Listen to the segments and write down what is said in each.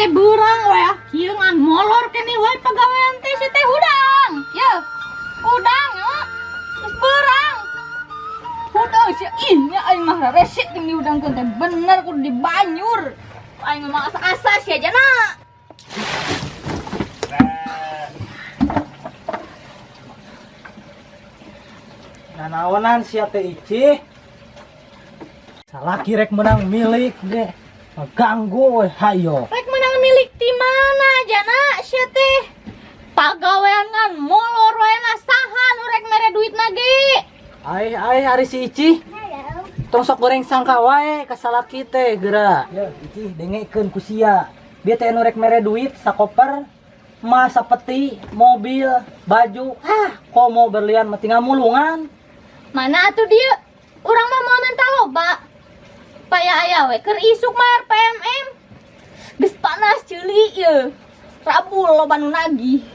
teh beurang we ah. Kieu ngan molor keneh wae pagawean teh si teh hudang. Ye. Hudang yo. Geus beurang. Hudang sia, ih nya aing mah rese ting dihudangkeun teh, bener kudu dibanyur. Aing mah asa-asa sia jana. Nanaonan sia teh, Ici? Salaki rek menang milik ge. Ganggu we hayo. Rek menang milik ti mana jana sia teh? Pagawean ngan molor wae na, saha nu rek mere duitna ge? Ai ai ari si Ici. Tong sok goreng sangka wae ka salaki teh geura. Ya, Ici, dengekeun ku sia. Dia teh nu rek mere duit sakoper, emas sapeti, mobil, baju, ah, komo berlian mah tinggal mulungan. Mana atuh dia? Urang mah mau minta loba. Paya aya we keur isuk mah RPMM. Geus panas ceuli ieu. Rabul loba nu nagih.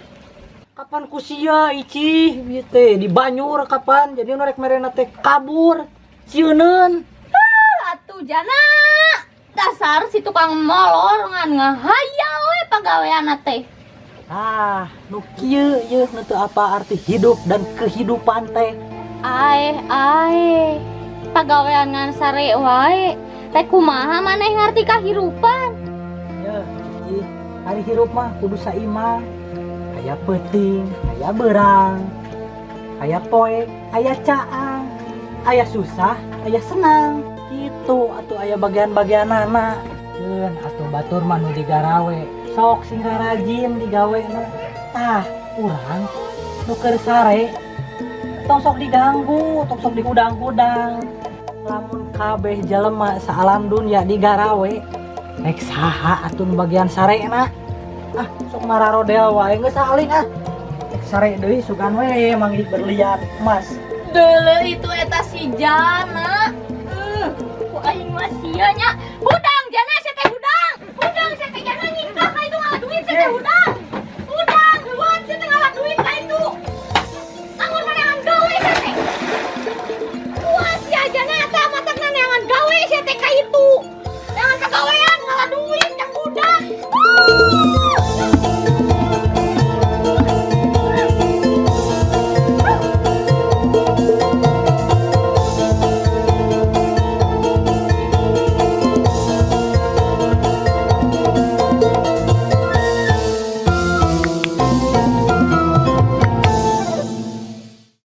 Kapan ku sia, Ici, ieu teh dibanyur kapan? Jadi nu rek merena teh kabur. Cieuneun. Ah, atuh jana. Dasar si tukang molor ngan ngahayal we pagaweanna teh. Ah, nu kieu ieu nu teu apa arti hidup dan kehidupan teh. Aeh aeh. Pagawean ngan sare wae. Teh kumaha maneh ngarti kahirupan? Ya, Ici, ari hirup mah kudu saimang. Aya peuting, aya beurang, aya poek, aya caang, aya susah, aya senang. Gitu atuh, aya bagian-bagianana. Keun atuh batur mah nu digarawe. Sok sing rajin digawena. Tah, urang nu keur sare tong sok diganggu, tong sok dihudang-hudang. Lamun kabeh jelema saalam dunya digarawe, rek saha atuh nu bagian sarena? Ah, sok mararodel wae, geus saling ah. Rek sare deui sugan we manggih berlian emas. Deuleu itu eta si Jana. Ku aing mah sia nya. Hudang.